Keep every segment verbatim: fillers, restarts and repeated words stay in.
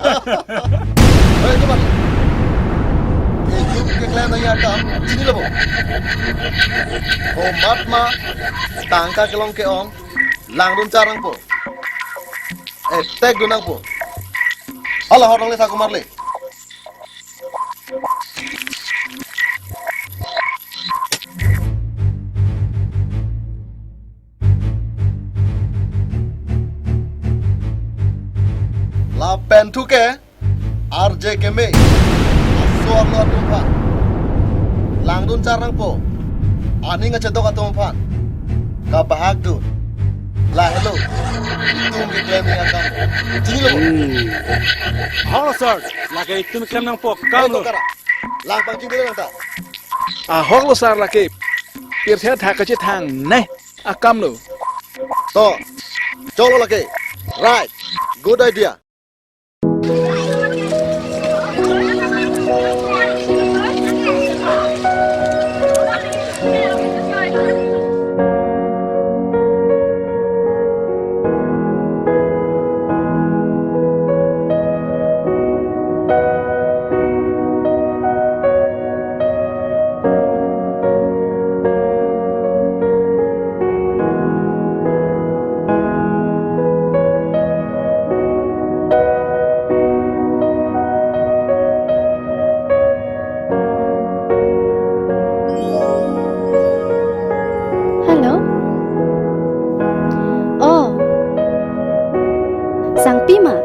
Hei, komat? Itum keklem nangji akam chinilo bo. Komat ma tangka kelong ke-ong langdun char nangpo. Eh, tek dun nangpo. Hala hor nangle tha komat le. Lapen thu ke arje keme, aso arlo atum aphan langdun char nangpo. Aning kachedok atum aphan kabahak dun. Lahelo itum keklem nangji akam. Chinilo bo. Hmm. Holo sir, lake itum keklem nangpo. Hei, kamlo. Tokara. Lang pangchingdun nang ta. Ahoklo sir lake. Pirthe athak kachethang ne akamlo. To, cholo lake. Right. Good idea. Hello. Oh. Sangpi ma?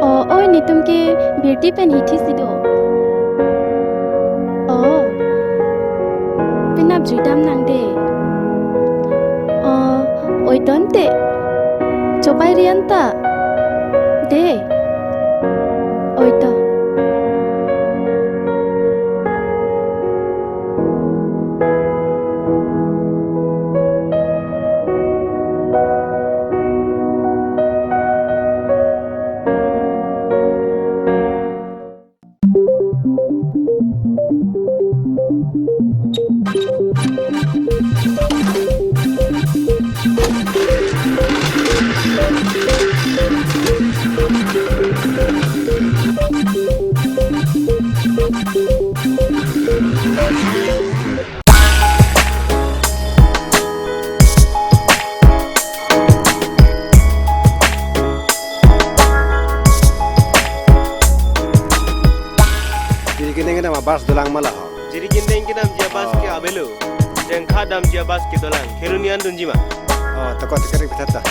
Oh, oi, netum ke birti pen hithi si do. Oh. Penap juidam nang de. Oh, oi, tangte. Chobai rian ta. De. Oi to. Jirikindeng kedam abas dolang ma la ho? Jirikindeng kedamji abas ke avelo. Jengkha damji abas ke dolang. Kheroni an dunji ma? Oh, toko toko rik pithat ta.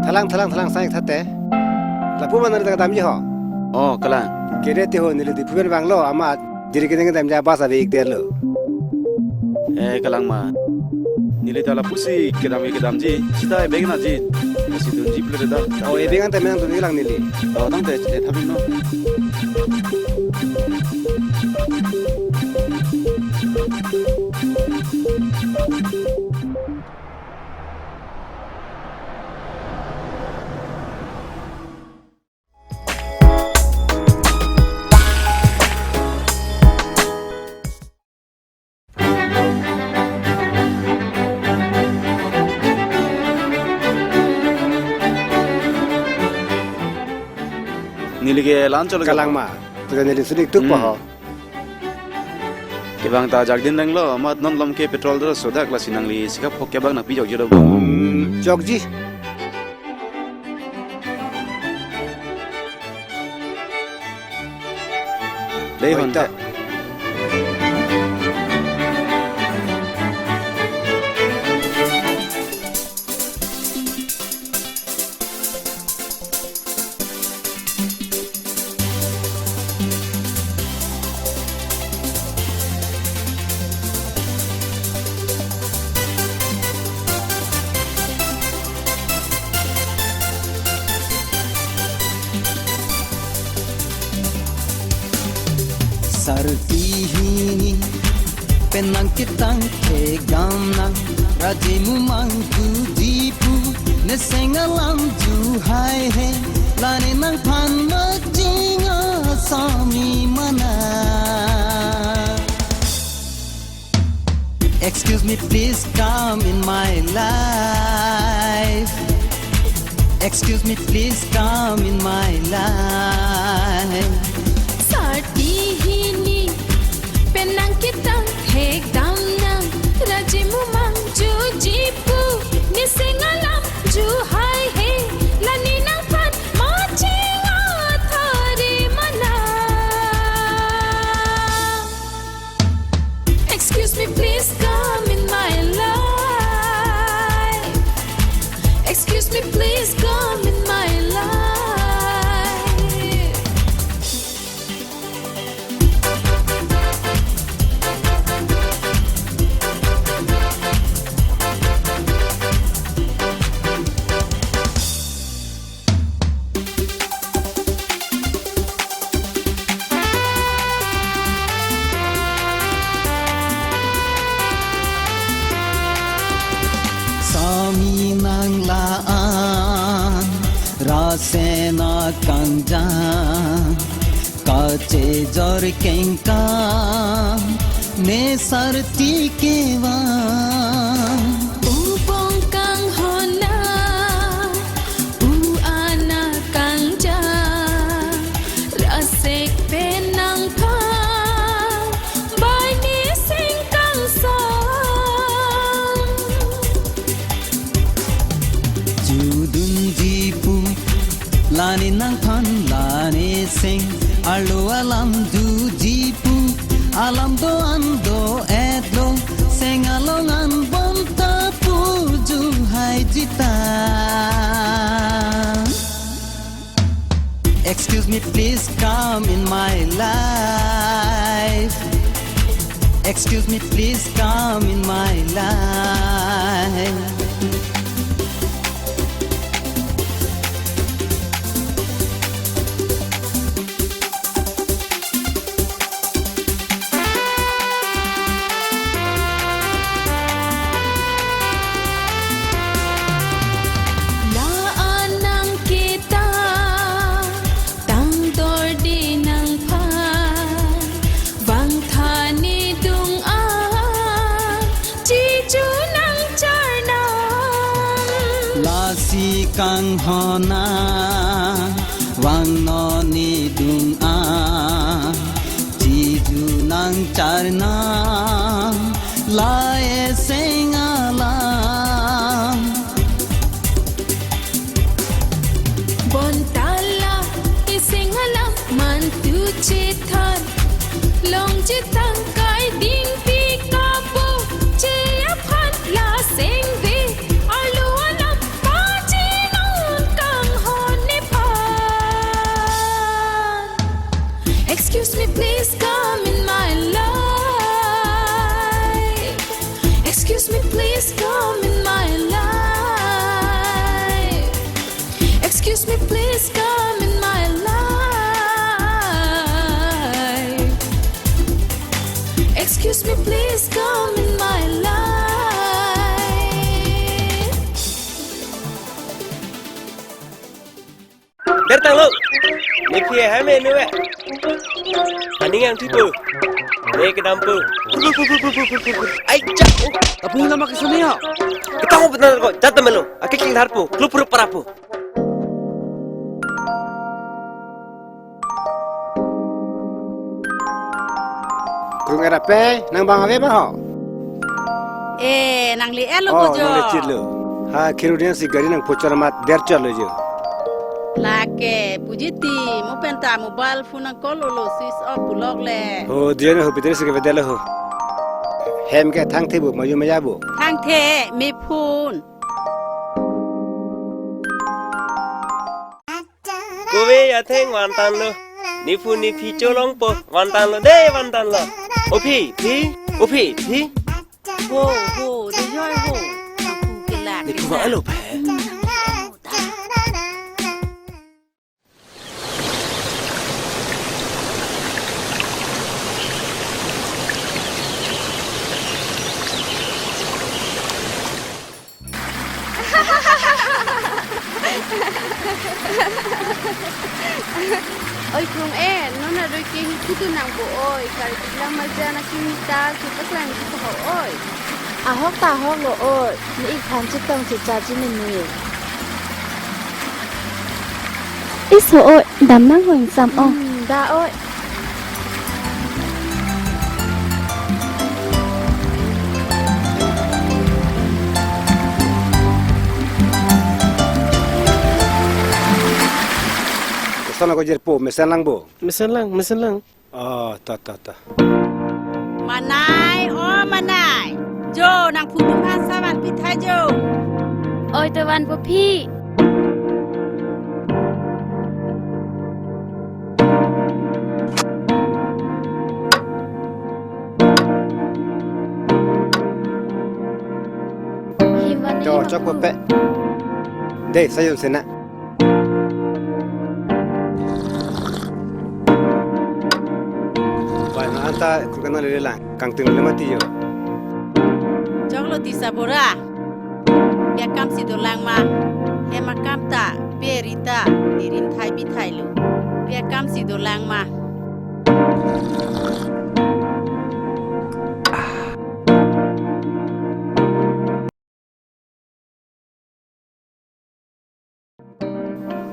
Thalang, thalang, thalang, sang ik thate. Lapu ma neli ta kedamji ho? Oh, kalang. Kere te ho, neli Diphu pen vanglo, amat jirikindeng kedamji abas ave ik detlo. Eh, kalang ma. Neli ta lapusi kedam kedamji. Sita ebeng nangji. Lasi dunji pule ta. Oh, ebeng ante menang dunji lang neli. Oh, tangte, eh, thabing no. Neli ke lan cholo ke. Kalang ma, tu neli sudik tuk Hmm. po ho. Kevang ta jakdin renglo, amat non lom ke petrol dro soda klasi nangli sikap phok kevang nangpi jokji do. Jokji. Dei Oi, hon ta. Nang ketang thekdam nang, Raji Mumang Juji pu, neseng alam juhai he, la ne nangphan maching asami mana. Excuse me, please come in my life. Excuse me, please come in my life. Sarti hini pen nang ketang thekdam nang, Raji Mumang Juji pu, neseng alam juhai he, la ne nangphan maching athari mana. Excuse me, please come in my life. Excuse me, please come in my life. Sami nang la-an, rasen akangjan, kachejor kengkang, ne sarti kevang. Ubong kanghon nang, u-an akangjan, rasek pen nangphan, bai neseng kangsong. Judunji pu, la ne nangphan la neseng, arlo alam doji pu, alam do-an do-et lo, seng along an bonta pu juhaiji ta. Excuse me, please come in my life. Excuse me, please come in my life. La-an nang ketang, tangdor di nangphan, vangtha ne dung-an, chiju nangchar nang. Lasi kanghon nang, vangnon ne dung-an, chiju nangchar nang, la eseng alam. Bonta la eseng alam mantu chethan, longji tangkai dingpi kapo, che aphan la sengve, arlo alam pachinon kanghon nephan. Excuse me, please come in my life. Excuse me, please come in my life. Excuse me, please come in my life. Excuse me, please come in my life. Der tanglo. Ne phi hai me nu ve. Aning angthipo. Ne kedampo. Ai cha. Apu nama kesuni ya. Kita mau benar kok. Jat melo. Ake king harpo. Klupur parapo. Krung era pe, nang bang ave ba ho? Eh, nangli elo. Oh, bojo. Nangli chit lo. Ha, khiru dia si gari nang pochor mat der chot lo jo. Lake, puji ti, mo penta mobile phone nang call lo, switch off pulok le. Ho, dia na ho, bidere si ke bedelo ho. Hem ke thangthe bo, mayu maya bo. Thangthe, me phone. Kove atheng vantanlo. Nephu nephi cholongpo vantanlo de vantanlo. O phi, phi, o phi, phi. Ho, ho, de joy ho. Aku kelak. Nephu va alo phe. Oi krung-et, non aroi ke hithi dun nangpo oi, karbi lang maja na kimi ta, chutak lang di paho oi. Ahok ta ahok lo oi, ne ik phan chetong checha ji ne ne. Iso oi, dam nang ho ingsam ong. Hmm, da oi. Koson ako jirpo, mesen lang bo? Mesen lang, mesen lang. Oh, ta, ta, ta. Manai, oh, Manai. Jo, nang phulung han savan pitha jo. Oi, to vanpo phi. Himvan. Jo, ni chok nang pe. Dei, sayun sena. Bai, ma anta kukana lele lang, kangtung lele mati jo. Choklo tisa bora. Pi akam si dolang ma. Hem akam ta, pe rita, nirin thai bi thai lo. Pi akam si dolang ma.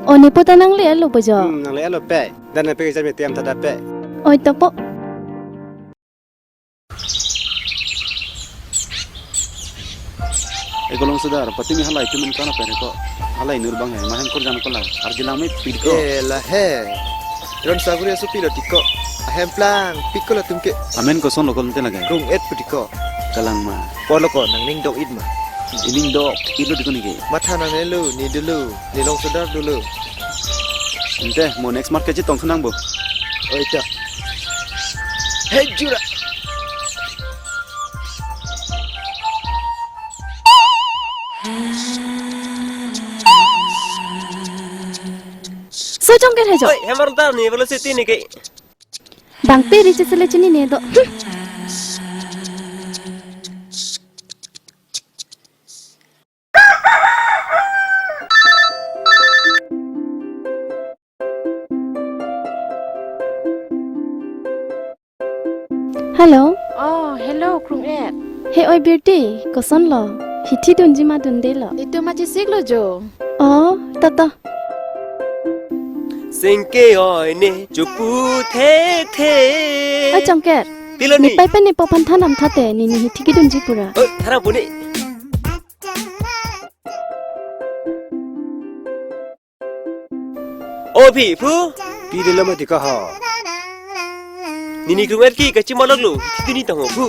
O, ne puta nangle-etlo po jo? Hmm, nangle-etlo pe. Dan ne pe kejam etiam thada pe. Oi, topo. E kolong sudar, patimi halai tumen kana pe ko. Halai nur bang he, mahem kor jan ko la. Arjilang me pit ko. E la he. Ron saguri asu pilo tiko. Ahem plang, piko latum ke. Amen koson lo kolom te lage. Krung-et pu tiko. Kalang ma. Polo ko, nangning dok-it ma. Ining dok-it lo tiko neke. Matha nangnelo, ne dolo, ne long sudar dolo. Ante, mo next market chetong thunang bo. Oi, ta. He, jura. So jong ke he jo. Oi, hamar tar ni velocity ni ke. Bang pe ri chesele chinine do. Hmm. Hello. Oh, hello, krung-et. He oi Beauty, koson lo? Hithi dunji ma dundelo? Itum ma chesiklo jo. Oh, ta ta. Singke oi ne, chupu the the. Oi Chongker. Pilo ni. Ne pai pen ne po phan thanam thate, ne ne hithi kedunji pura. Oh, thanam pu ni. O phi phu. Pi lelo mati ko ho. Nini krung-et ke kachimalok lo, hithi dun ni tang ho phu.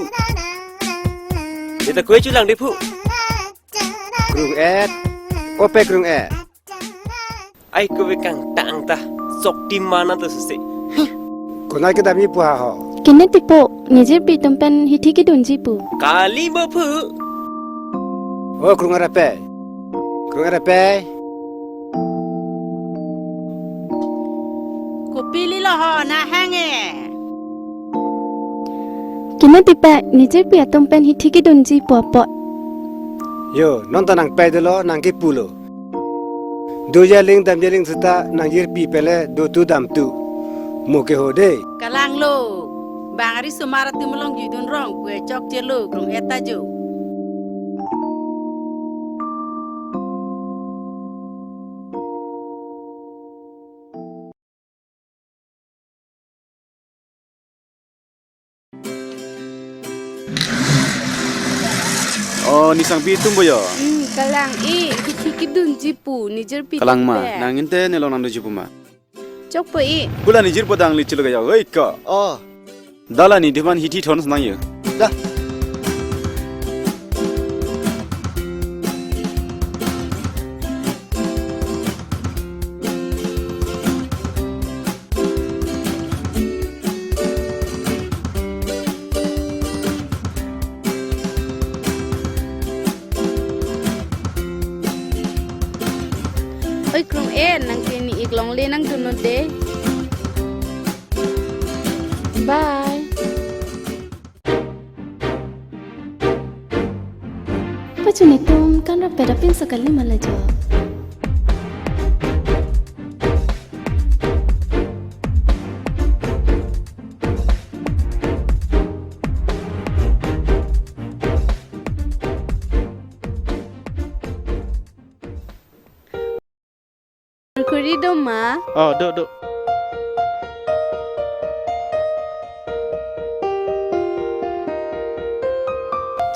Neta kue chulang de phu. Krung-et. O pe krung-et. Ai ko be kangtang ta. Sok tim mana to sese. Konat kedam ji pu ha ho. Kene tipo, ne jirpi atum pen hithi kedunji pu. Kali bo phu. O krung-et ape. Krung-et ape. Kopi lilo ho nahang e. Kene tipe, ne jirpi atum pen hithi kedunji pu apot. Yo, non ta nangpei dolo, nangkepulo. Do jaling dam jaling seta nangjirpi pen le do tu dam tu. Mo ke ho de. Kalang lo. Bang ari sumar atum along jui dun rong kue chokche lo krung-et ta jo. Oh, ne sangpi atum bo yo? Hmm, kalang e, hithi kedunji pu, ne jirpi atum pen. Kalang ma, nang inte ne long nangdunji pu ma. Chokpo e. Pu la ne jirpo dang li chilo gaya, oi ko. Oh. Da la ne demand hithi thon nang yo. Da. Oi krung-et, nang ke ne ik longle nangdun non de. Bye. Pachu netum kanra pera pinso kali ma la jo. Do ma? Oh, do, do.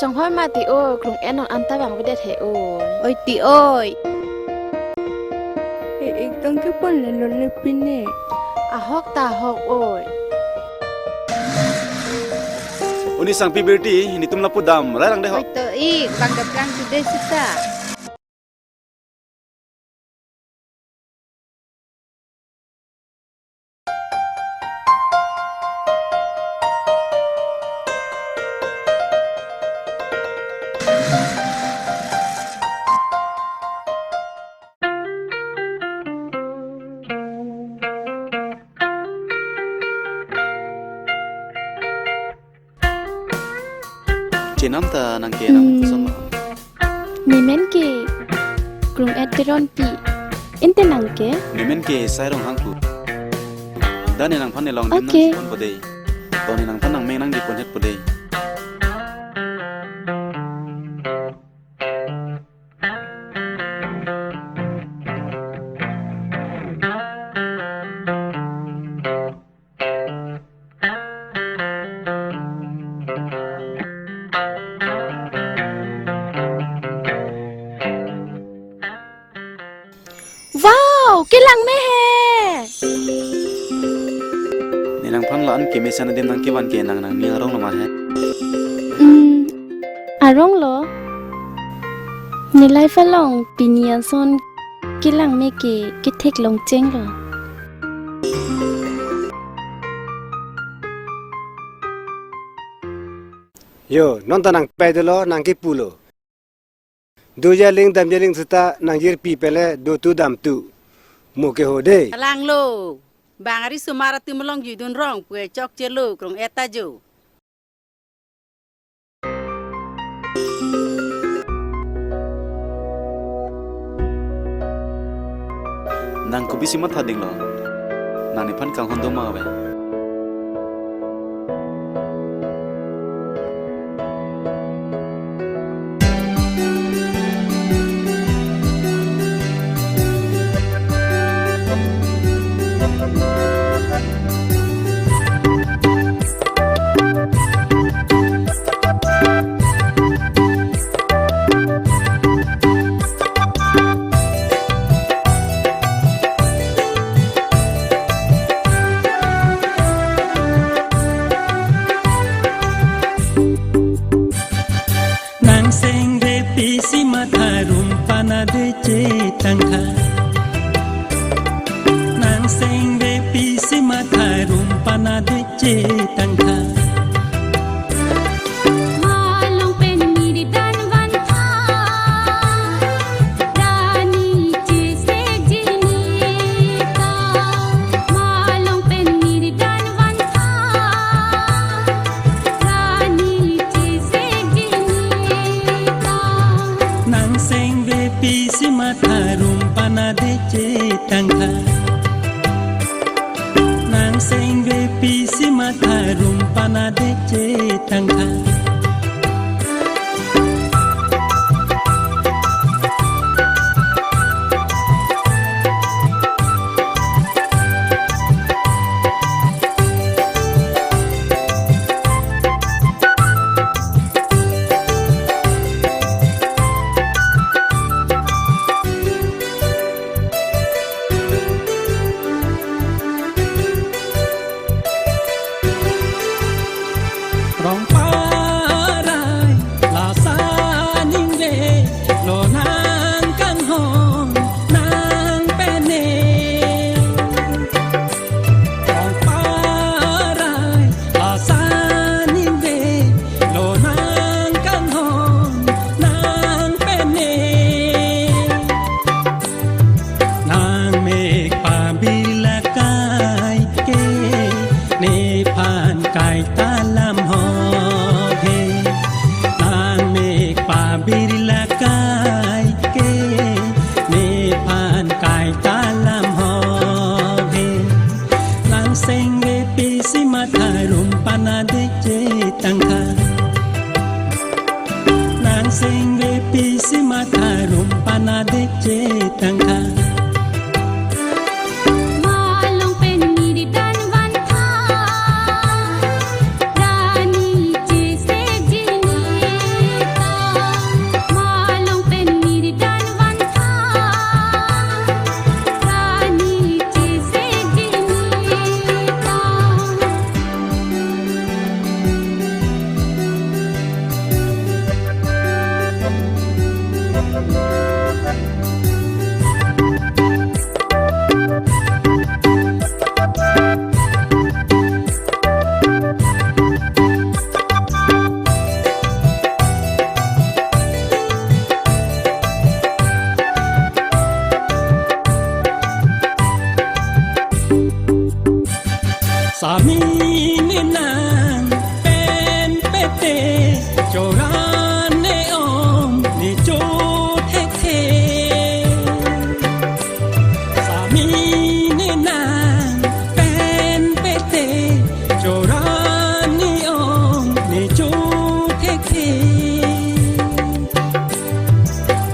Chonghoi mati o, krung-et non anta vangvedet he o. Oi ti oi. E-ik tong kepon le lon le pine. Ahok ta ahok oi. Uni Sangpi Birti, netum lapu dam rai lang de ho. Oi to ik, bang daplang today sita. Chenam ta nang ke nang Hmm. Koson ma? Nemen ke krung-et Teronpi. Ente nang ke? Nemen ke Sairong Hangpu. Da ne nangphan ne longdim Okay. Nangchipon po dei. To ne nangphan nangmeng nangdipon het po dei. Wow, kelang me he. Ne nangphan la-an kemesen adim nangkevan ke nang nangning arong lo ma he? Hmm, arong lo. Ne life along pini ason kelang me ke kethek longcheng lo. Yo, non ta nang pai dolo, nang kepu lo. Do jaling dam jaling seta nang jirpi pele do tu dam tu. Mo ke ho dei. Lang lo. Bang ari sumar atum along judun rong pue chokche lo krung-et ta jo. Nang kopi si matha ding lo. Nang nephan kanghon do ma ave. Nang sengve pisi matharum pana de chetangkha. Nang sengve pisi matharum pana de chetangkha. Malong pen miri dan van tha. Dani chesek jinita. Malong pen miri dan van tha. Dani chesek jinita. Nang sengve pisi matharum pana de chetangkha. Nang sengve pisi matharum pana de chetangkha. Rong parai lasa ningve lo nang kanghon nang pene. Rong parai lasa ningve lo nang kanghon nang pene. Nang mek pabirla kai ke nephan kaita lam ho he. Nang mek pabirla kai ke nephan kaita lam ho he. Nang sengve pisi matharum pana de chetangkha. Nang sengve pisi matharum pana de chetangkha. Sami ne nang pen pete, chora ne om ne cho thekthe. Sami ne nang pen pete, chora ne om ne cho thekthe.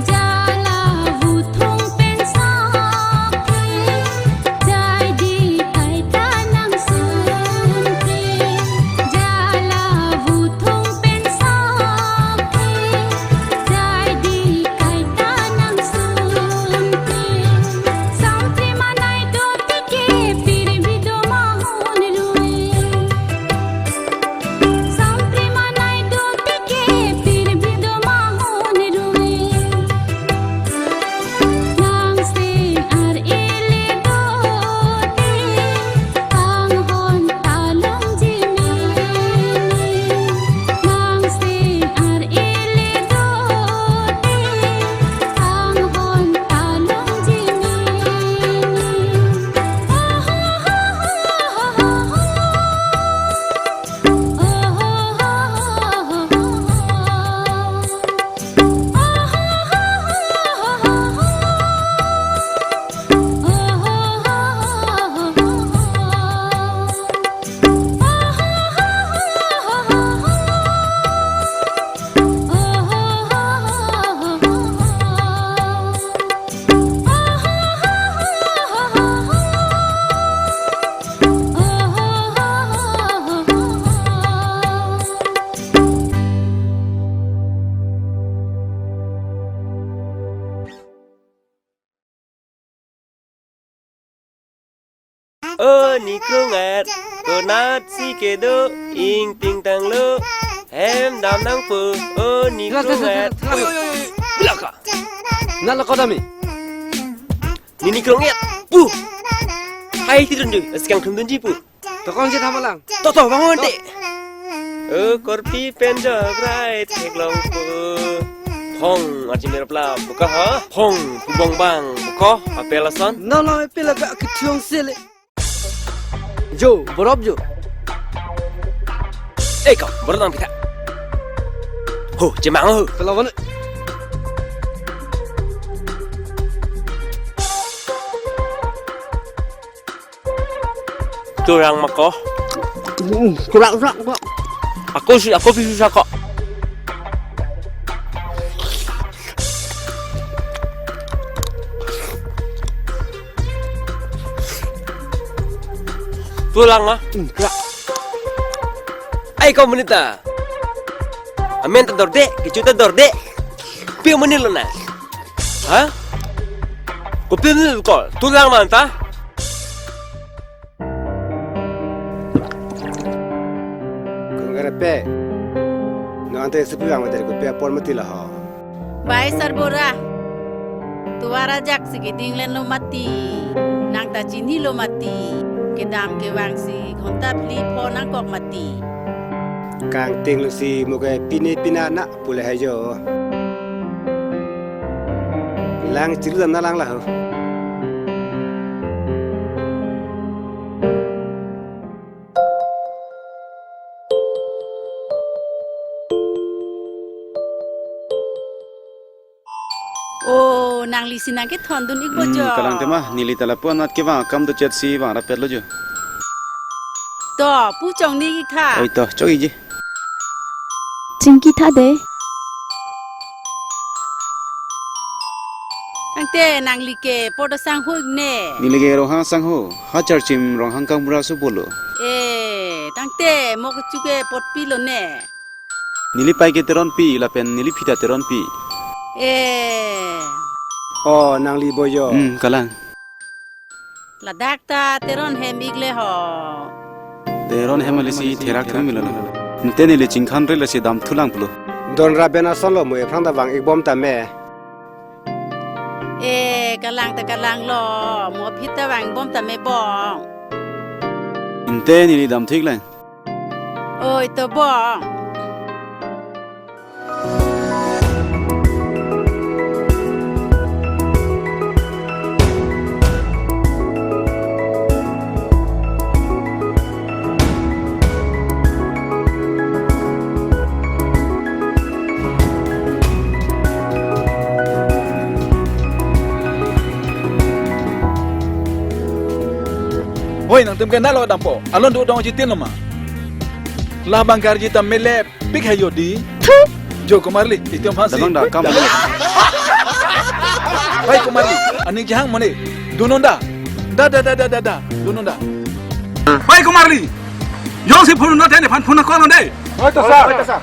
Jala vuthung pen sakhe, jai di kaita nangsun ke. Jala vuthung pen sakhe, jai di kaita nangsun ke. Samtri manai do tike, pir bi do mahon lui. Samtri manai do tike, pir bi do mahon lui. Nang sing ar-e le do te, anghon ta longji meni. Nang sing ar-e le do te, anghon ta longji meni. O nikrungat, konatsi kedo, ingting tanglo, hem dam nangpo, o nikrungat. Bilaka. Nalo kodami. Nini krong et pu. Hai ti dun ju, askang thum dunji pu. To kongsi thamolang. To to, bangun de. O korpi pen jok rai theklong pu. Hong arji merapla buka ha. Hong pubong bang buko apel ason. No no, apel aga kethiong sele. Jo, borop jo. Eh, ko, borop nang pitha. Ho, chemang ho. Kalau mana? Turang mako. Hmm, kurang kurang kok. Ako si, ako bisa kok. Tulang ah. Hmm, kurang. Ai ko menit ta. Amen ta dorde, kechu ta dorde. Pi menit lo na. Ha? Kopi menit ko. Tulang man ta. Kung karepe. No ante supi bang materi kopi apor mati la ho. Bai sarbura. Tuara jak si keding len lo mati. Nang ta chini lo mati. Kedam kevang si ghonta phli pho nangkok mati. Kangting lo si moke pine pina na pule hai jo. Lang chiru dam na lang la ho. O, nangli si nang kethondun ik bo. Hmm, jo. Kalang tema, neli ta lapu anat kevang akam dochet si vang rapet lo jo. To, pu chongni ik tha. Oi to, chong ikji. Chingki tha de. Tangte nangli ke pot asangho ik ne. Neli ke Ronghang asangho. Ha Charchim Ronghang Kangbura su bolo. Eh, tangte mo kechu ke pot pilo ne. Neli pai ke Teronpi, lapen neli phi ta Teronpi. Eh. O, nangli bo jo. Hmm, kalang. Ladak ta Teron hem ik le ho. Teron hem ali si therak thum milo. Nte neli chingkhan re le si dam thulang pulo. Don raben ason lo mo ephrang ta vang ik bom ta me. Eh, kalang ta kalang lo, mo aphi ta vangbom tame bong. Inte neli damthik lang. Oi, to bong. Hoi, nangtum ke nalo dampo. Alon do dong jitin lo ma. Labang karji ta melep pik hayo di. Thu. Jo Komarli, itum phansi. Damang da kam. Hai Komarli, aning jahang mane. Dunonda. Da da da da da da. Dunonda. Hai Komarli. Jongsi phone na tene phan phone call de. Hoi to sir. Hoi to sir.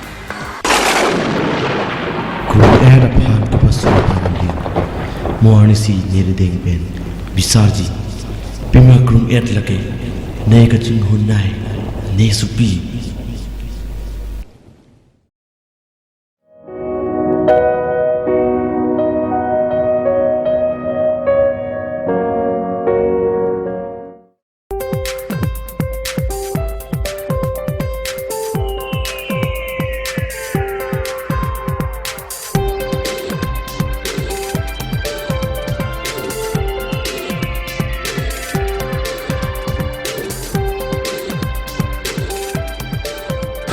Kru-et aphan kepasu aphan ding. Mo arnisi ne rideng pen bisarji. Pima kru-et lake. Ne kachunghun nai. Ne supi.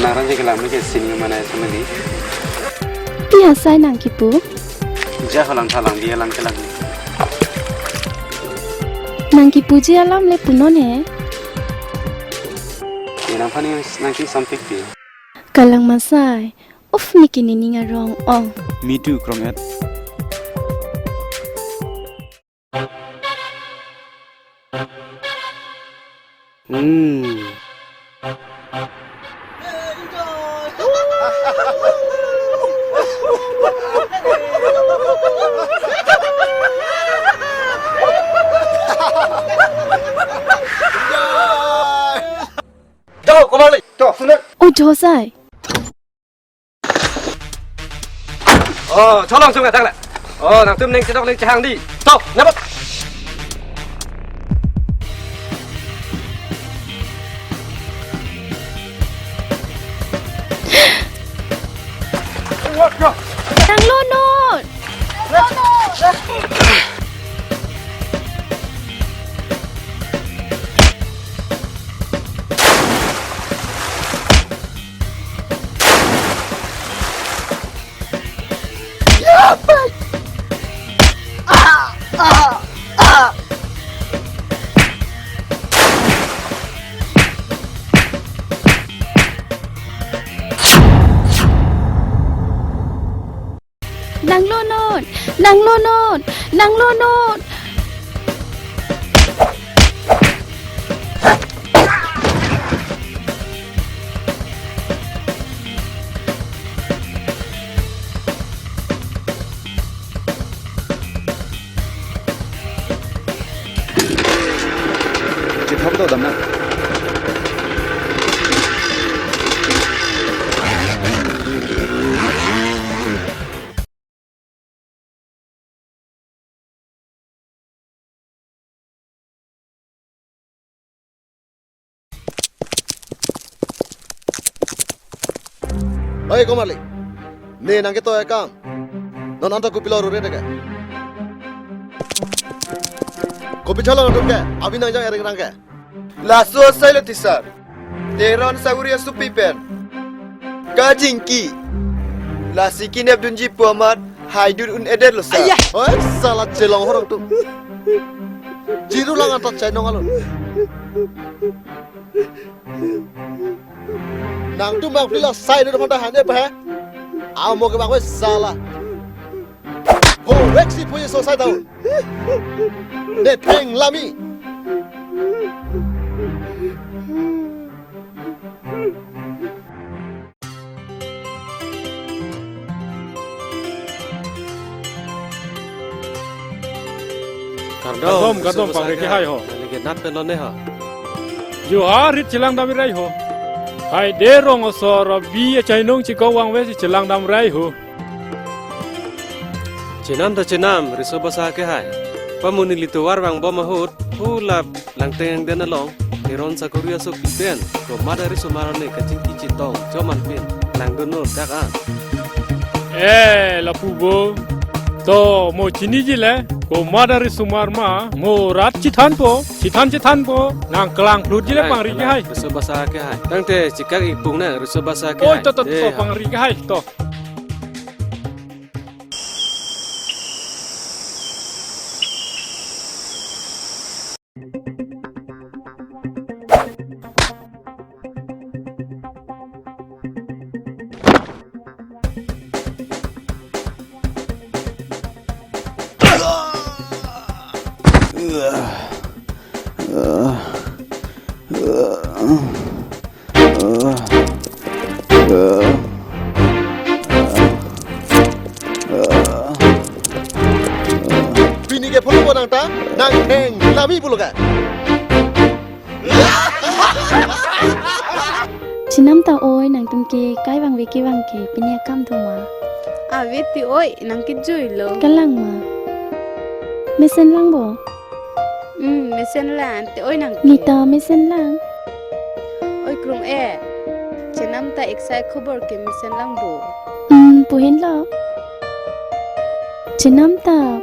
Nang rang je kelang me ke sing mana ya sama di. Pi asai nang kipu? Ja halang thalang dia lang kelang. Nang kipuji alam le punon he. Ye nang pani nang ki sampik di. Kalang masai. Uf, niki nining arong ong. Me too, krong-et. Hmm. Jo, Komarli. To, sunat. Oh, jo sai. Oh, cholong sung athak le. Oh, nangtum ning chedok ning chehang di. To, nabot. Nang lo non. Nang lo non, nang lo non, nang lo non. Chithap do dam na. Oi, Komarli. Ne nang keto akam. Non anta kopilo rure deke. Kopi chalo nang ke. Abi nang jang ering rang ke. Laso asai lo ti sir. Teron saguri asupi pen kajingki. Lasi kinep dunji pu amat haidun un-edet lo sir. Ayah! Oi, sala chelong horong tu. Jiru lang anta chainong alun. Nangtum bang pila sai dun phanta hane pa he? Amo ke bang we sala. Ho, reksi puye so sai daun. Ne theng lami. Kardom, kardom, kardom, pangre kehai ho. Lagi nat pen lo ne ha. Ju ha rit chelang dam rai ho. Hai de rong osor abi achainong chikong vangve si chelang dam rai ho. Chenam ta chenam, riso basa kehai. Pamuni lituwar vangbom ahut, hu lap Langteng angden along, Teron sakori asopi pen, komat arisomar ne kachingki chetong, choman pen, langdunnon dak an. Eh, lapu bo. To, mo chiniji le, komat arisomar ma, mo rat chethanpo, chethan chethanpo, nang kelang plut ji le. Hai, pangri kelang, kehai. Riso basa kehai. Tangte chikak ipung nang, riso basa kehai. Oi, to, to, to, eh, to, ha. Pangri kehai, to. Pini ke phone bo nang ta, nang theng lami pulo ke. Chenam ta oi, nangtum ke kai vangve kevang ke, pini akam do ma? Ave ti oi, nang kejuilo. Kalang ma? Mesen lang bo? Hmm, mesen lang, te oi nang ke. Nita mesen lang. Oi krung e. Chenam ta eksai khobor ke mesen lang bo. Hmm, puhin lo. Chenam ta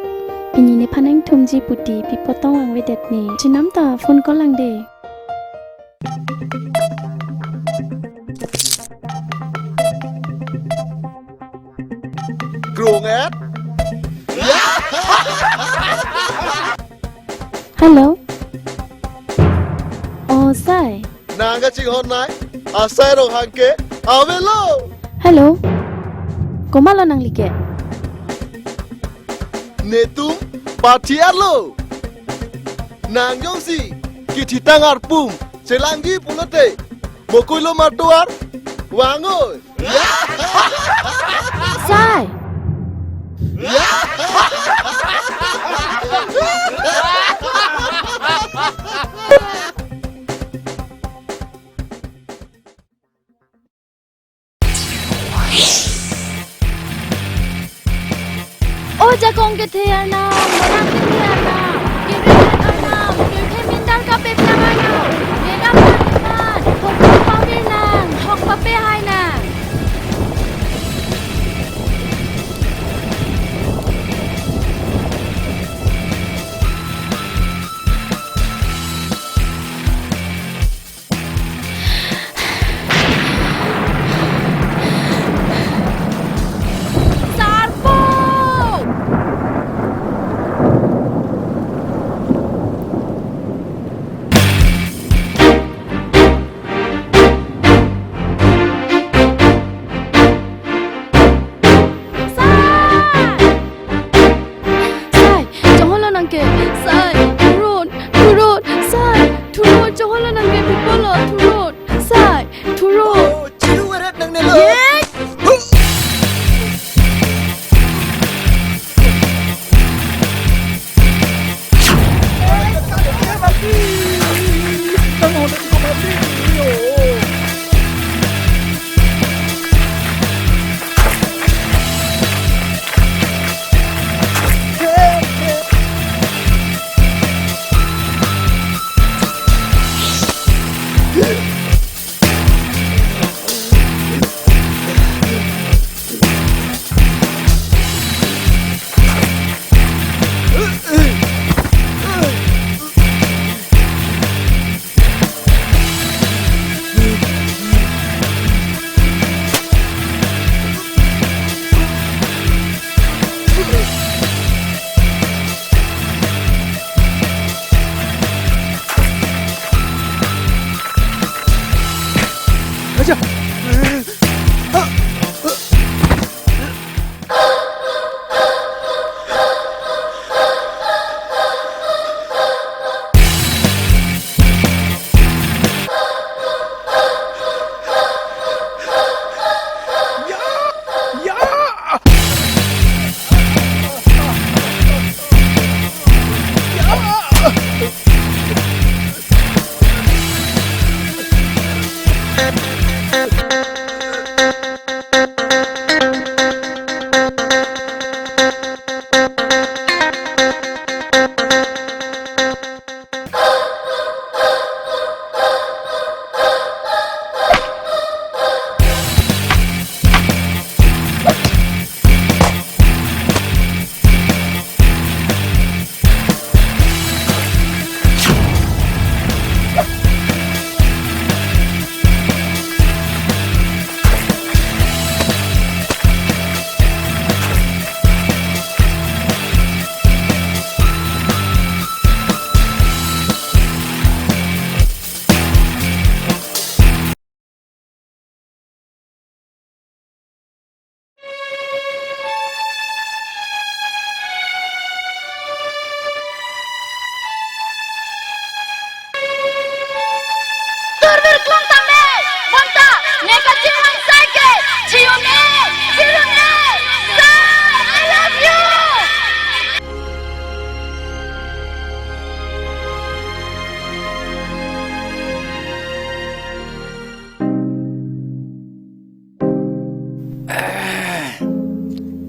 pini nephan nangthumji puti pi potong vangvedet ne. Chenam ta phone call lang de. Krung et. Hello. Oh, sai. Nang kachinghon nai, asai Ronghang ke avelo. Hello. Komatlo nangli ke? Netum pathiarlo. Nang jongsi kethitang arpum chelangji pulote, Mokoilo matovar vangoi. Sai. O jakong kethe arnam, monang kethe arnam, kere arnam, kethe mindar kapeplang arnam, kedam nang iman, hopi pavir nang, hok pape hai nang. Sarpo!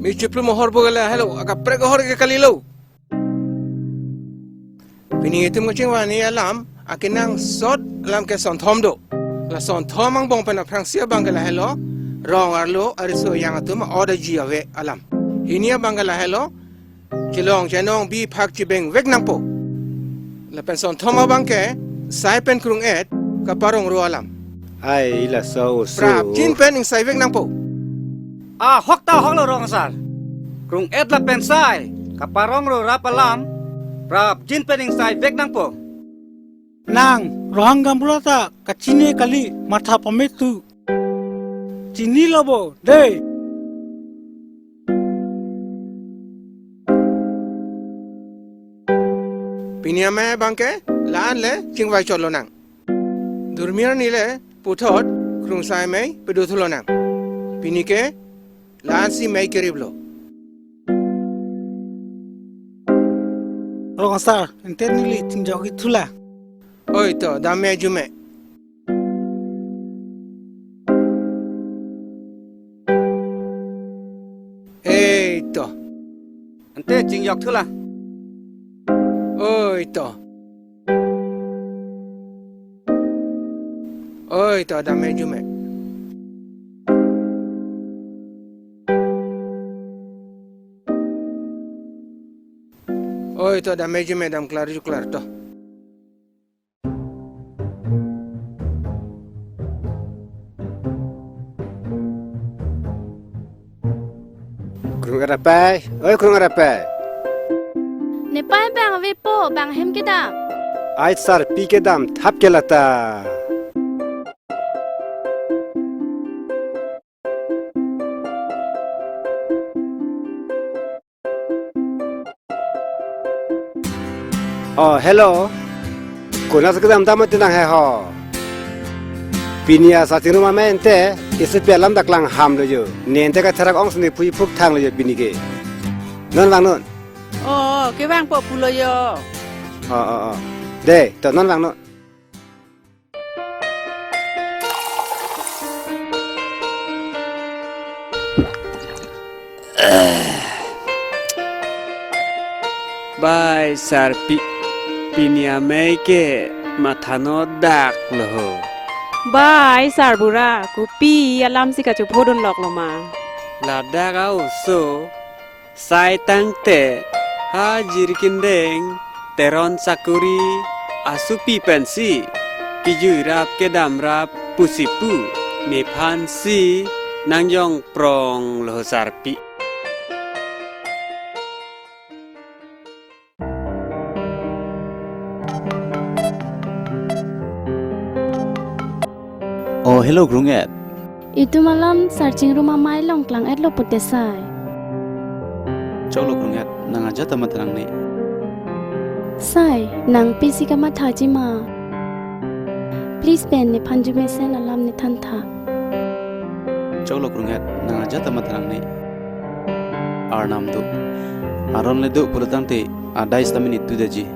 Ichiplu mohor bo gala helo, akaprek ahor ke kalilo. Pini itum kachingvai alam, akenangsot alam ke sonthom do. La sonthom angbong pen aphrangsi abang ke lahelo, rong arlo, ariso yang atum a-ot aji ave alam. Hini abang ke lahelo, chelong chenong bi phak chibeng vek nangpo. Lapen sonthom abang ke, sai pen krung-et, kaparong ro alam. Ai, laso oso. Prapjin pen ingsai vek nangpo. Ah, hok ta hok lo rong asar. Krung-et lapen sai, kaparong ro rap alam, prapjin pen ingsai vek nangpo. Nang, Rohang gaonbura ta kachini kali, matha pame tu. Chinilo bo, dei. Pini amei abang ke, la-an le chingvai chot lonang. Durmi arni le puthot krungsai mei pedo thu lonang. Pini ke la-ansi mei kerip lo. Rong asar, ante neli chingjok-ik thu la. Oi to, dam mei arju mei. Ei to. Ante chingjok thu la. Oi to. Oi to, dam mei arju mei. Oi to, dam mei arju mei, dam klar arju klar to. Krung-et apai, oi krung-et apai. Nepei bang avepo, bang hem kedam. Ai sarpi kedam thap ke lata. Oh, hello. Konat kedam dam ati nang he ho. Pini asar chingrum amei ante, isi pi alam dak klangham lo jo. Ne ante katherak ong sini pui phuk thang lo jo pini ke. Non vangnon. Oh, kevangpo pulo jo. Oh, oh, oh. Dei, to non vangnon. Bai sarpi, pini amei ke matha no dak lo ho. Bai sarbura, kopi alamsi kachophodun lok lo ma. Ladak a-oso, sai tangte, ha Jirikindeng, Teron Sakuri, asopi pensi, kejui rap kedam rap pusi pu, nephansi, nangjong prong lo sarpi. Oh, hello, krung-et. Itum alam sar chingrum amei along klang-et lo pute sai. Choklo krung-et, nang ajat ta matha nangne. Sai, nang pisi kamathaji ma. Please pen nephan arju mesen alam nethan tha. Choklo krung-et, nang ajat ta matha nangne. Arnam do. Aron le do pulo tangte, adai stamina tu daji.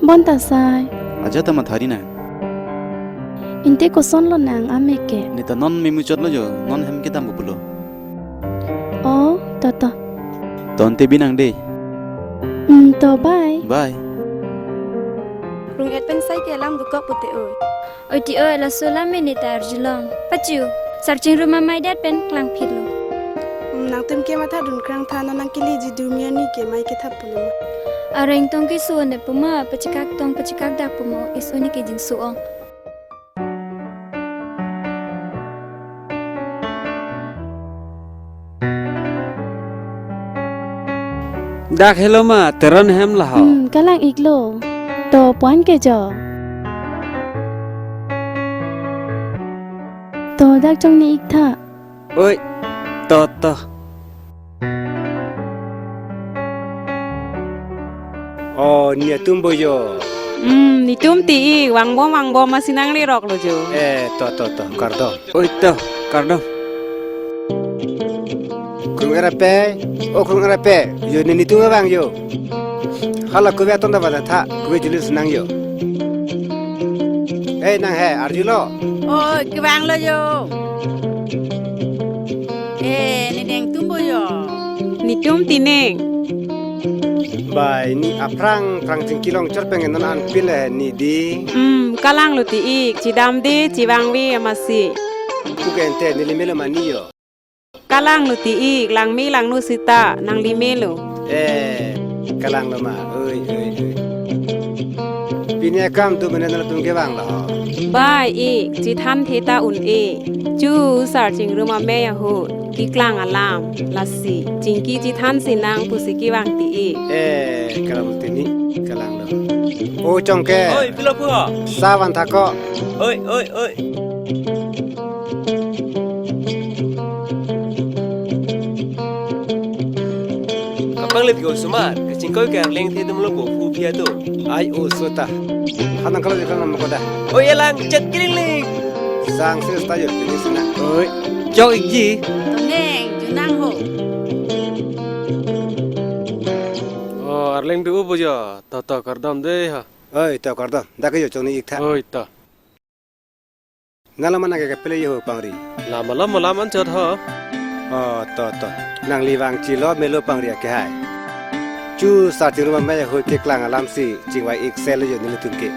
Bonta sai. Ajat ta matha ri nang. Ante koson lo nang amei ke. Ne ta non memuchot lo jo, non hem kedam pulo. Oh, to to. To ante bi nang dei. Hmm, to bye. Bye. Krung-et pen sai ke alam dokok pute oi. Oi ti oi, laso alam ne ta arjulong. Pachu, sar chingrum amei det pen klangphit lo. Hmm, nangtum ke mathadun krang tha, non nang keleji Durmi arni ke mei kethap pulo ma. Areng tong keso ne puma, pachekak tong pachekak dak puma, iso ne ke jingso ong. Dak helo ma, Teron hem laho. Hmm, kalang-iklo. To puan ke jo. To dak chongni-ik tha. Oi, to to. Oh, netum bo jo. Hmm, netum ti-ik, vangbom vangbom masi nanglerok lo jo. Eh, to to to, kardom. Oi to, kardom. Krung-et apai, oh krung-et apai, jo ne netum vang jo. Hala kove aton ta vata tha, kove julin si nang jo. Hei nang he, arjulo. Oh, kevanglo jo. Eh, ne nangtum bo jo. Netum tining. Bai, ne aphrang phrang chingki longchor pengen non an pile ne di. Hmm, kalanglo ti ik, chidamde, chevangve amatsi. Pu ke ante, neli melo ma ne jo. Kalanglo ti ik, langme langno sita, nangli melo. Eh, kalanglo ma, oi, oi, oi. Pini akam tu mene nangtum kevanglo. Bai ik, chethanthe ta un-e. Chu sar chingrum amei ahut, keklang alam, lasi, chingki chethan sinang pusi kevang ti ik. Eh, kalang ti ne, kalanglo. O Chongke. Oi, pilo pu ho? Sa van tha ko. Oi, oi, oi. Kapanglit ke osomar, kachingkoi ke Arleng the atum lo bo phu phi atum. Ai oso ta. Hanang kalau dikang nama koda. Oi, elang, chak kiling ling. Sang sis ta yot pini sina. Oi, chok ikji. Toneng, junang ho. Oh, Arleng du ubo jo, to to kardom dei ha. Oi, to kardom. Dak jo chong ne ik tha. Oi, to. Nanglo ma nang ke kapele jo ho pangri. Lama lama laman chot ho. Oh, to to. Nangli vangchelo melo pangri akehai. Chu sar chingrum amei ahut keklang alamsi chingvai ik selo jo nelitum ke.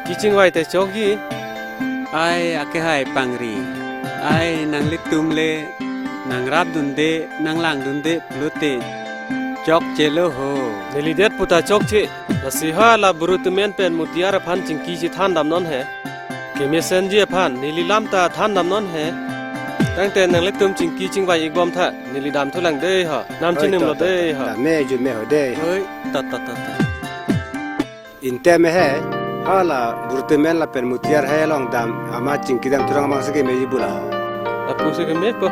Kechingvai te chokji. Ai akehai pangri. Ai nanglitum le nangrap dunde, nanglang dunde pulote chokchelo ho. Neli det puta chokche. Lasi ha la Burutumen pen Mutiar aphan chingki chethan damnon he. Kemesenji aphan, neli lam ta than damnon he. Tangte nanglitum chingki chingvai ik bom tha, neli dam thulang dei ha. Nam Oi, chinim to, lo to, dei to, ha. To, me ju me ho dei ha. Oi, ta, ta, ta, ta. Inte me he, ha la Burutumen lapen Mutiar he along dam, amat chingki dam thurang amang si kemeji bula. Lapu si keme po.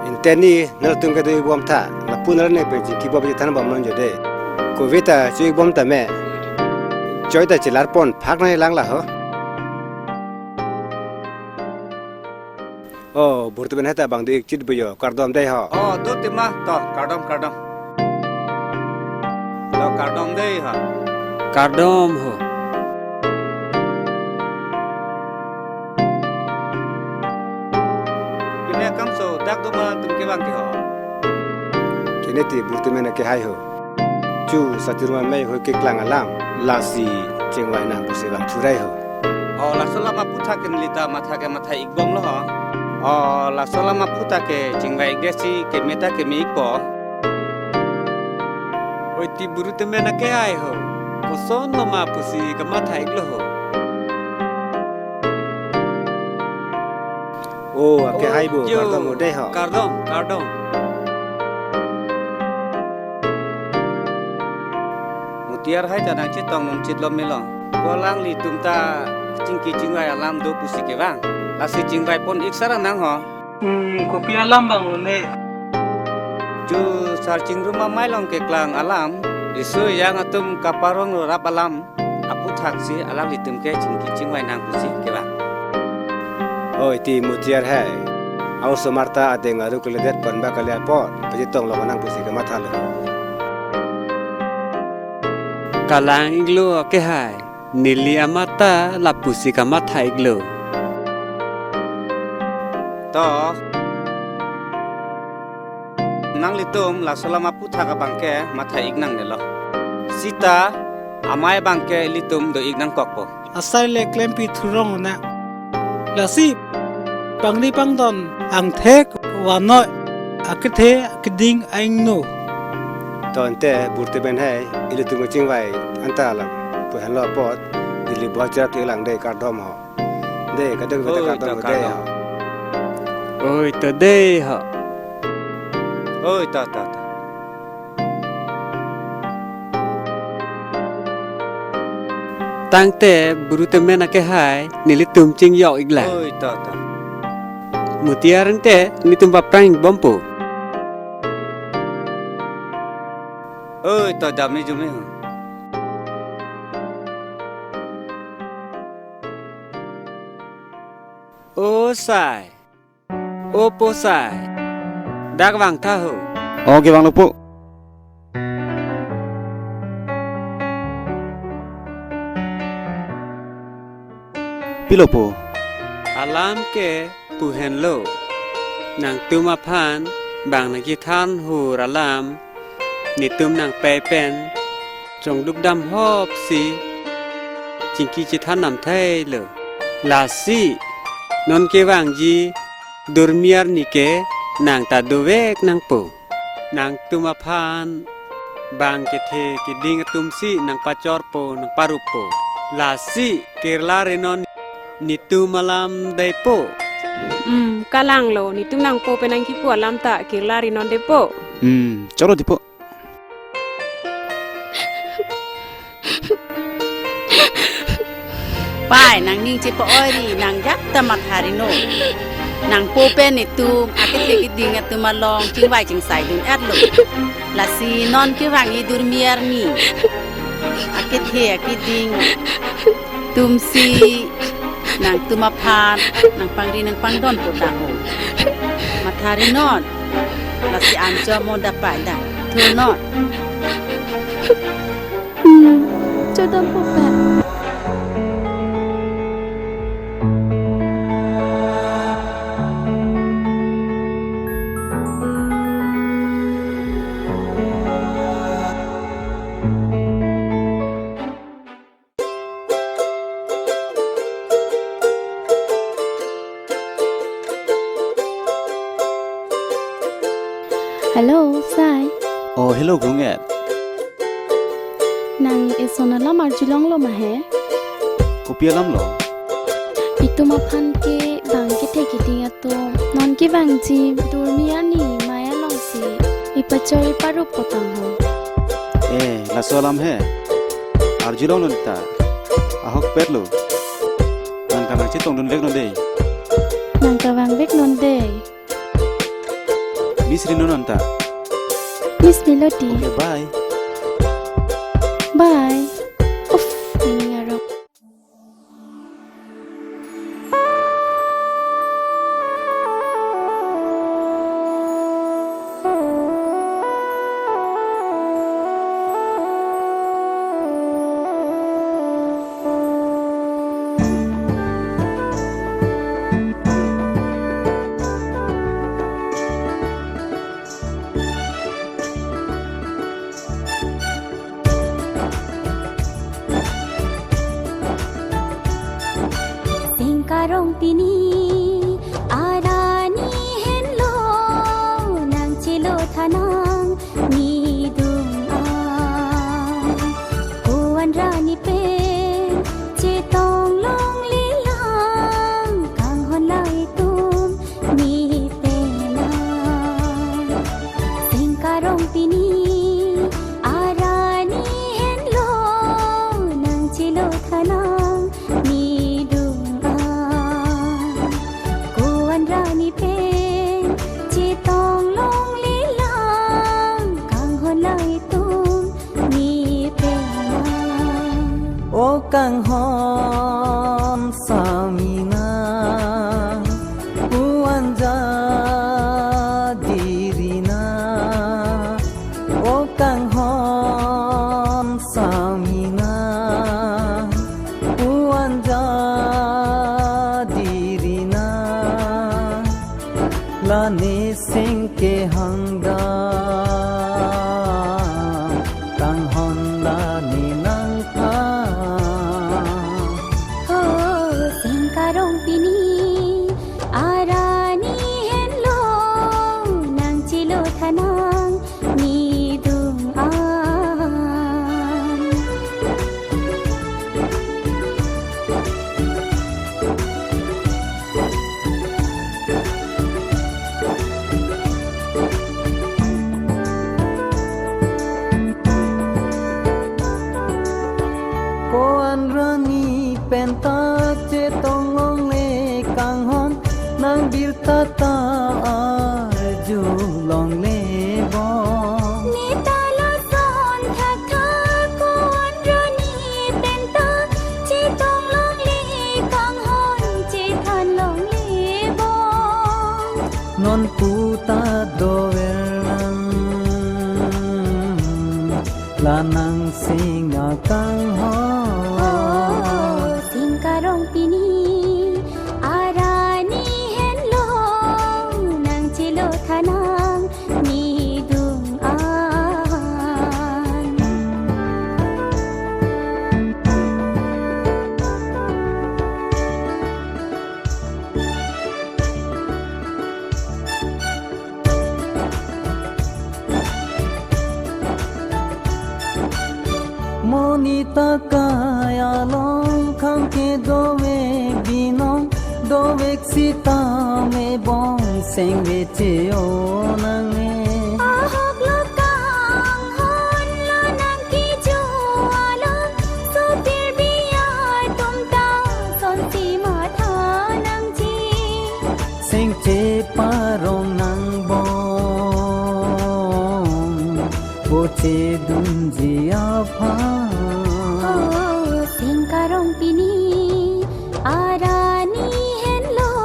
Inte ne nangtum kedo ik bom tha, lapu nang ne pen chingki bom chethan bomnon jo dei. Kove ta chu ik bom ta me. Choi ta chelar pon phak nanglang la ho. Oh, Burutumen he ta bang do ik chit bo jo, kardom dei ho. Oh, do tima, to, kardom, kardom. To, kardom dei ho. Kardom ho. Pini akam so, dak do ma nangtum kevang ke ho. Kene ti Burutumen akehai ho. Chu sar chingrum amei ahut keklang alam, lasi chingvai nang pusi vang thurai ho. Oh, laso alam aphuthak ke neli ta matha ke matha ik bomlo ho. Oh, laso alam aphuthak ke chingvai ik desi keme ta keme ik po. Oi ti Burutumen akehai ho. Kosonlo ma pusi kamatha iklo ho. Oh, akehai bo, jo, kardom ho dei ho. Kardom, kardom. Mutiar hai ta nangchetong nung chit lo melo. Ko alanglitum ta chingki chingvai alam do pusi kevang. Lasi chingvai pon ik sarang nang ho. Hmm, kopi alam bang lo ne. Chu sar chingrum amei along keklang alam, riso ejang atum kaparong rap alam, aphuthak si alanglitum ke chingki chingvai nang pusi kevang. Oi ti Mutiar hai. Au osomar ta adeng aru keledet pon ba kali apot, pachetong lo nang pusi kematha lo. Kalang iklo akehai. Neli amat ta lapusi kamatha iklo. To. Nanglitum laso alam aphuthak abang ke matha ik nangnelo. Sita amei abang ke ilitum do ik nangkokpo. Asai le klempi thurong na. Lasi pangri pangdon angthek vanoi akethe akeding aingno. To ante Burutumen hai ilitum kachingvai anta alam pu henlo apot neli bo cherap thelang dei, kardom ho. Dei, kadokave ta Oi, kardom to ho dei kardom. Ho. Oi, to dei ho. Oi, to, to, to. Tangte Burutumen akehai nelitum chingjok iklang. Oi, to, to. Mutiar ante nelitum paprang bompo. Oi, to dam ni jumi. O sai. O po sai. Dak vangtha ho. O kevanglo po. Pilo po. Alam ke pu henlo. Nangtum aphan bang nangkethan hur alam netum nangpei pen chongduk dam hopsi chingki chethan namthailo. Lasi non kevangji Durmi arni ke nang ta dovek nangpo. Nangtum aphan bang kethe keding atumsi nangpachorpo, nangparuppo. Lasi kirla ri non netum alam deipo. Hmm, kalanglo, netum nangpo pen nangkipu alam ta kirla ri non deipo. Hmm, choro deipo. Pai, nangning chepa-oi ri, nang jak ta matha ri non. Nangpo pen netum akethe keding atum along chingvai chingsai dun-etlo. Lasi non kevangji Durmi arni akethe akeding atumsi nangtum aphan nangpangri nangpangdon po tangho. Matha ri non. Lasi ancho mo dapai da. Thur non. Hmm, chodampo pa. Hello, Sai. Oh, hello, Grunget. Nang eson alam arjulonglo ma he? Kopi alamlo? Itum aphan ke bang kethe keding atum, non kevangji Durmi arni mei alongsi ipachor iparup po tangho. Eh, laso alam he? Arjulongnon ta. Ahokpetlo. Nang ta nangchetongdun vek non dei. Nang ta vang vek non dei. Miss ri non anta. Miss Melody. Okay, bye. Bye. Uff, ini arok. Singkarong pini arani henlo nangchelo thanang nidung a kuan rani pen chetong longlelang kanghon laitum ni pena. Singkarong pini arani henlo nangchelo thanang nidung a kuan rani pen chetong longlelang kanghon laitum ni pena. O kanghon samina, kuan ja dirina. O kanghon samina, kuan ja dirina. Lane sing kehang dam, kanghon lane nangphan. Ho, singkarong pini arani henlo nangchelo thanang nidung an. Kuan rani penta chetong longle kanghon nang birta ta arju longle bom. Neta lason thakthak kuan rani penta chetong longle kanghon chethan longle bom. Non puta dover lang lanang sing akanghon. Oh, singkarong pini arani henlo nangchelo thanang Ita kai along khang ke dovek binong, dovek sitame bongseng ve che-o nangne. Ahok lo kanghon lo nang kiju along, sopir biar tum ta sonsi matha nangji. Seng cheparong nang bong, poche dunji aphan. Oh, seng karong pini, arani henlo,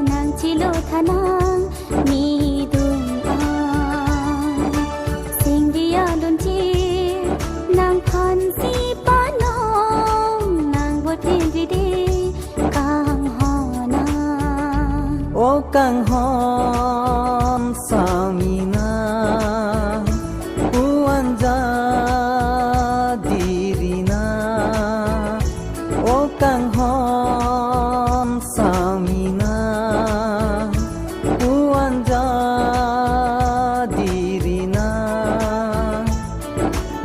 nang chilo thanang, nidung an. Seng dia dunji, nang phansi panong, nang bothen dide, kanghon a. O kanghon samina, uan ja dirina. O kanghon samina, uan ja dirina.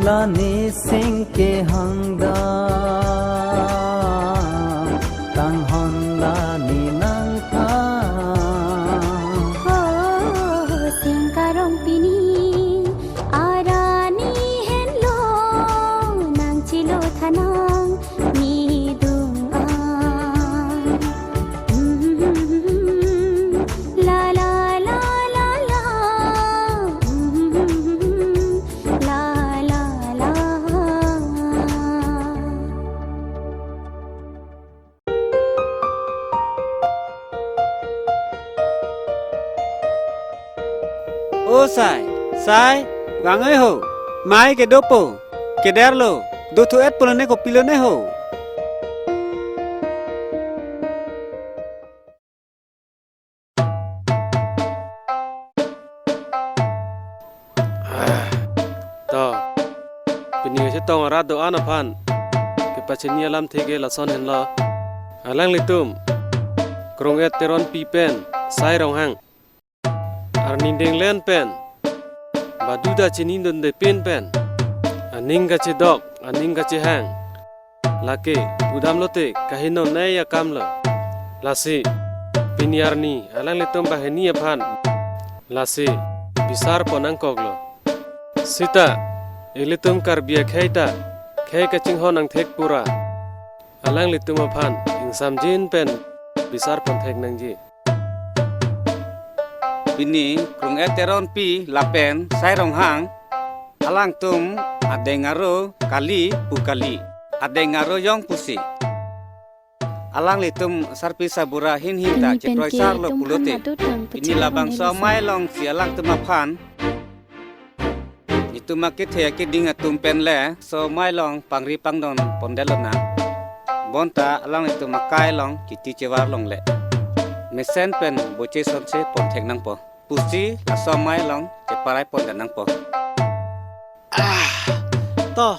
Lani seng kehang da, kanghon lani nangphan. Ho, seng karong pini, arani henlo, nang chilo thanang, nidung an. La, la, la, la, la. La, la, la. O sai, sai, vang-e ho, mai kedopo, kederlo, dothu-et pulone kopilone ho. To, pini chetong arat do-an aphan kepachini alamthe ke lason henlo. Alanglitum Krung-et Teronpi pen Sai Ronghang arni denglen pen, baduda chinidunde pin pen, aning kachedok, aning kachehang, lake pudamlote kahinone akam lo. Lasi pini arni alanglitum banghini aphan lasi bisar pon nangkoklo. Sita ilitum Karbi akhei ta khei kachinghon angthek pura alanglitum aphan ingsamjin pen bisar pon thek nangji. Pini Krung-et Teronpi lapen Sai Ronghang, alangtum adeng aro kali pu kali, adeng aro jong pusi. Alanglitum sarpi sarbura hinhin ta pini pen ke chekroisarlo etum pulote, khan adut tang pini pachini labangso neli amei si alongsi alangtum aphan netum akethe akeding atum pen le so amei along pangri pangdon pondetlo nang. Bonta alanglitum akai along chiti chevar longle, mesen pen boche sonse pon thek nangpo pusi laso amei along cheparai pondet nangpo. Ah, to,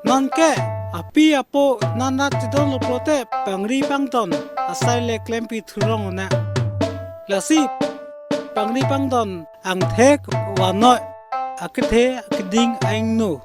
non ke api apo nanat chedonlo pulote pangri pangdon asai le klempi thurong na. Lasi pangri pangdon angthek vanoi akethe akeding a-ingno.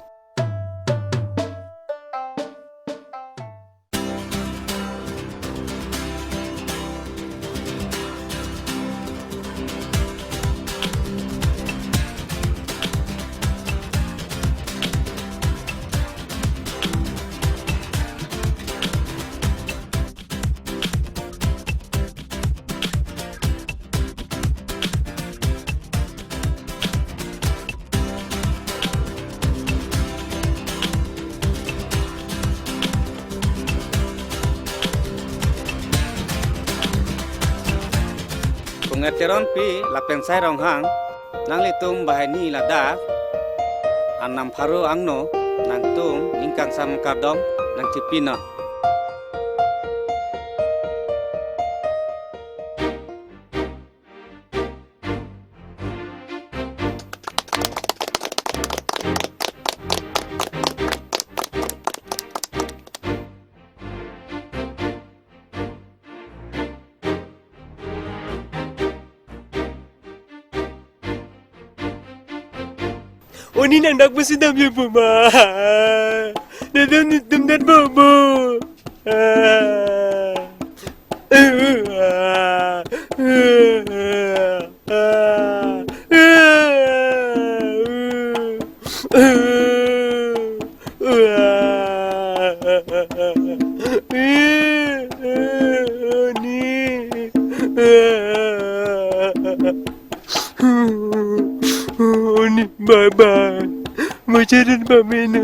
Krung-et Teronpi lapen Sai Ronghang, nanglitum banghini ladak Arnam pharo angno nangtum ning kangsam kardom nangchipinang. Oni nang dak besi dam ye puma. Adam nitum dat bobo. Oni. Oni, bye bye. Mo cheren pamena.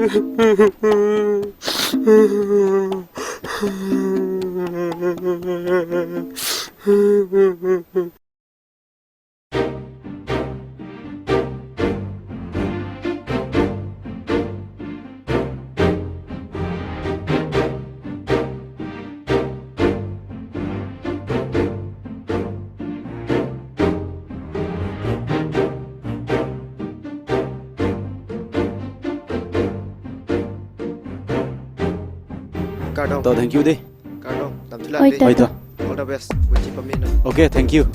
Kardom. To, thank you dei. Kardom. Damthula. Oi, dei. Oi, to. All the best. Buji pamena. Okay, thank you.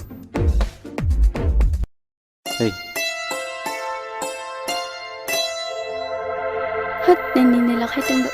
Hey. Hut, nini ne lakhai tung do.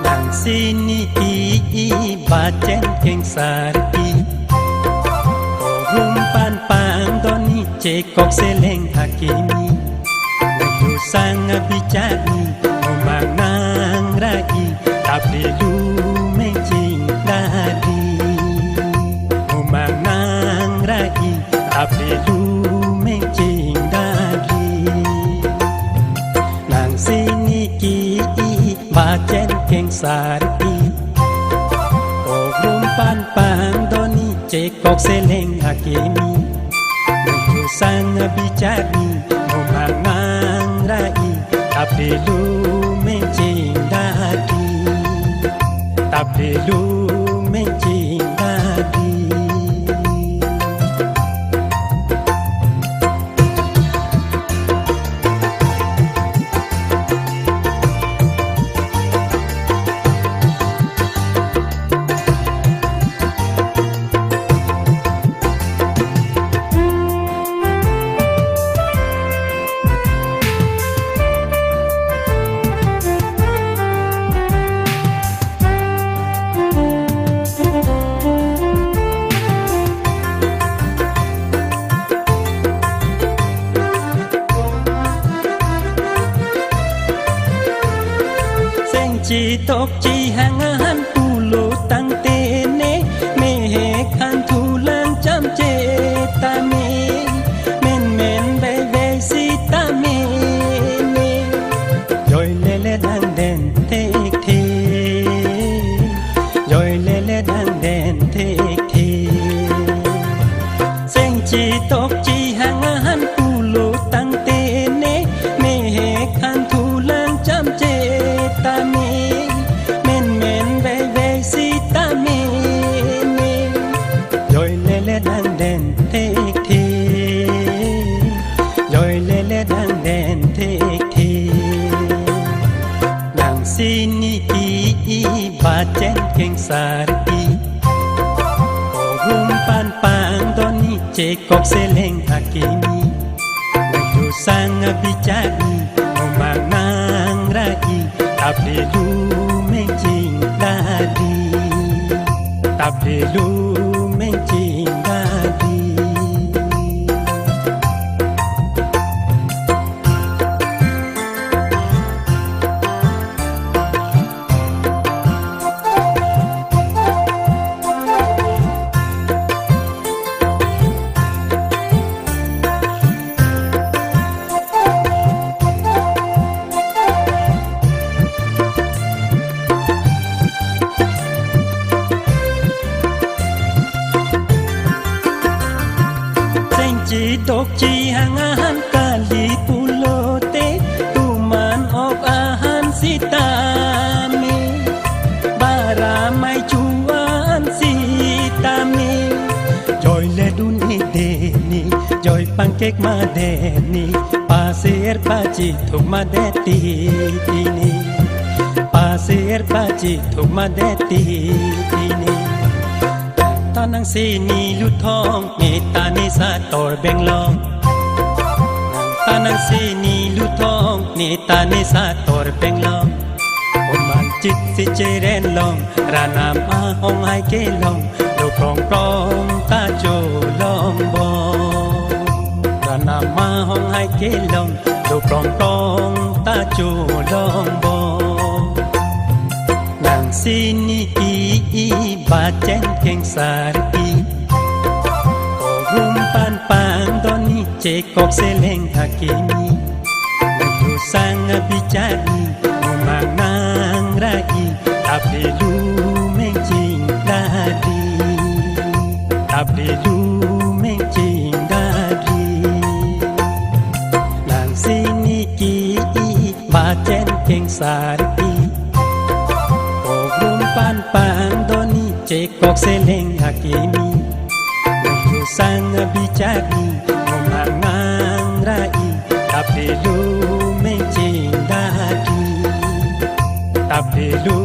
Nang sini ki i bachen kengsar i. Orum pan pang doni chekok seleng akimi. Uju sang abichari umang nang rai. Tapi lu mengching dadi. Umang nang rai. Tapi lu mengching dadi. Nang sini ki i bachen kengsar i. Orum pan pang doni chekok seleng akimi. Uju sang abichari umang nang rai. Tapi lu mengching dadi. Tapi lu mengching dadi. Seng chitok chihang ahan pulo tangte ne, mehek an thulang chamche tame, menmen veivei sitame ne. Joi lele dang den thekthe. Joi lele dang den thekthe. Seng chitok chihang ahan pulo tangte ne, mehek an thulang chamche tame, menmen veivei sitame ne. Joi lele dang den thekthe. Joi lele dang den thekthe. Nang sini ki i bachen kengsar i. Orum pan pang doni chekok seleng akimi. Uju sang abichari umang nang rai. Tapi lu mengching dadi. Tapi lu mengching dadi. Ek madet ni, pasir pachithuk madet titi ni. Pasir pachithuk madet titi ni. Tanang sini luthong, ne tani sator benglong. Tanang sini luthong, ne tani sator benglong. Oman chit si cheren long, ranam ahong hai kelong, lo prong prong ta cholong bo. Ranam ahong hai kelong, lo prong prong ta cholong bo. Nang sini ki i bachen kengsar i. Ogrum pan pang doni chekok seleng hakimi. Nang lusang abichari, umang nang rai, tapi lumeng ching dadi. Tapi lumeng ching dadi. Nang sini ki i bachen kengsar i. Ogrum pan pang doni chekok seleng hakimi. Nang lusang abichari, umang nang rai, tapi lumeng ching dadi. Tapi lu